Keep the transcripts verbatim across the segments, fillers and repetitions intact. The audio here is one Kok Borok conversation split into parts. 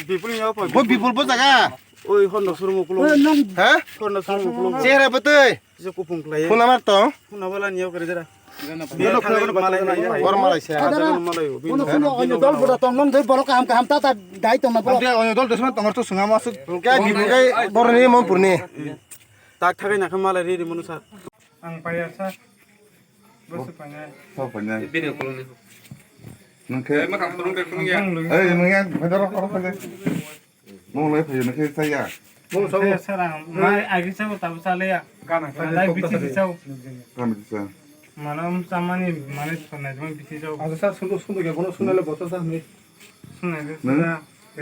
Bipul ni apa? Bo Bipul bo jaga. Oi, Honda showroom ukulo. Oi, nang. Ha? Honda showroom ukulo. Chehra betul. Bisa kupung kelai. Phone number tong. Phone number lah ni apa kerja dah? Bor malai se. Ada na. Malai. Ono sini onyo dol boda tong nang doi borok kaham kaham ta ta dai tong na borok. Dia onyo dol desma tong tu sungama suk. Hingke Bipul kai boroni Monpurni. Tak thagai na khe malai ri ri munu sir. Ang paya sir. Bosu panya. Bo panya. Bini ukulungni. Nang khe. Eh, makam turung dek turung ya. Eh, nang yang bhai doro koro kore. Nang lai phayo nang khe saya. Bo sabo. Saya sarang. Mai agi sabo tabu sale ya. Gana. Dai bichi sabo. Gana bichi. Mano samani mane sonai jman bichi sabo. Asa sir, sundo sundo ya, bono sunai le bosa sa ni.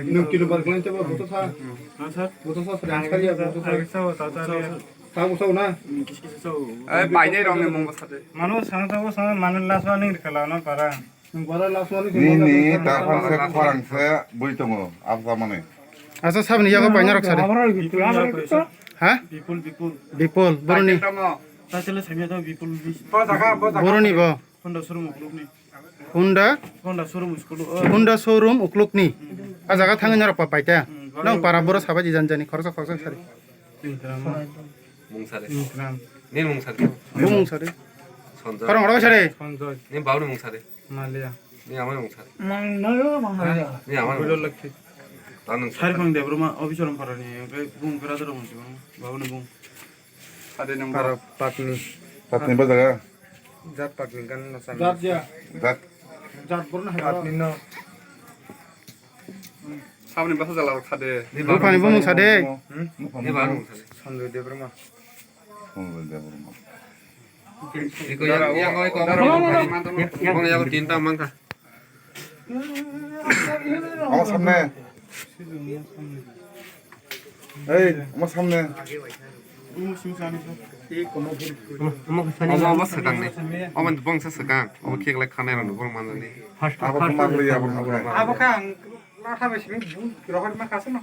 Nung kilo bar klan chaba boto sa. Boto sa sa. Sa bo sa na. Ai, bainai rong ni mung bwsate. Mano sang sa bo sa mano last warning rikala na para. Nung bara last warning. Ni ni ta phan se khorang se bui tongo absa mane. Asa sabni yago baina rok sare. Ha? Bipul, Bipul. Bipul, boroni. Tamo. Tachele samya to Bipul bis. Boroni bo. Honda showroom ukulukni. Honda? Honda showroom school, oh. Honda showroom uklukni. A jaga thangwi norok pa paita. Hmm, nang para boro sabai di janjani khoroksa khoroksa sari. Sintram. Mungsari. Sintram. Ni mungsari. Bo mungsari. Sanjay. Korong rok sari. Sanjay. Ni bauni mungsari. Malia. Ni amai mungsari. Mang nayo mang nayo. Ni amai. Bujol lakhi. Tanung. Sari phang Debbarma office rom parani, kai bung kra doro mungsi bung. Bauni bung. Ade nang para patni. Patni ba jaga. Jat patni gan na sami. Jat ya. Jat. Jat borna hai. Patni no. Sabni basa jala rok sade. Rupani bumung sade. Hmm? Ni ba nung sade. Sanjay Debbarma. Sanjay Debbarma. Iko yang yang oi ko. Bong yang tinta mangka. Omo samne. Ei, omo samne. Omo, omo swkang ni. Omo bongsa swkang. Omo khe glak khanai rok bong manjani. Abo bong manjani, abo bong manjani. Abo kha ang latha bai simi rohor ma khasam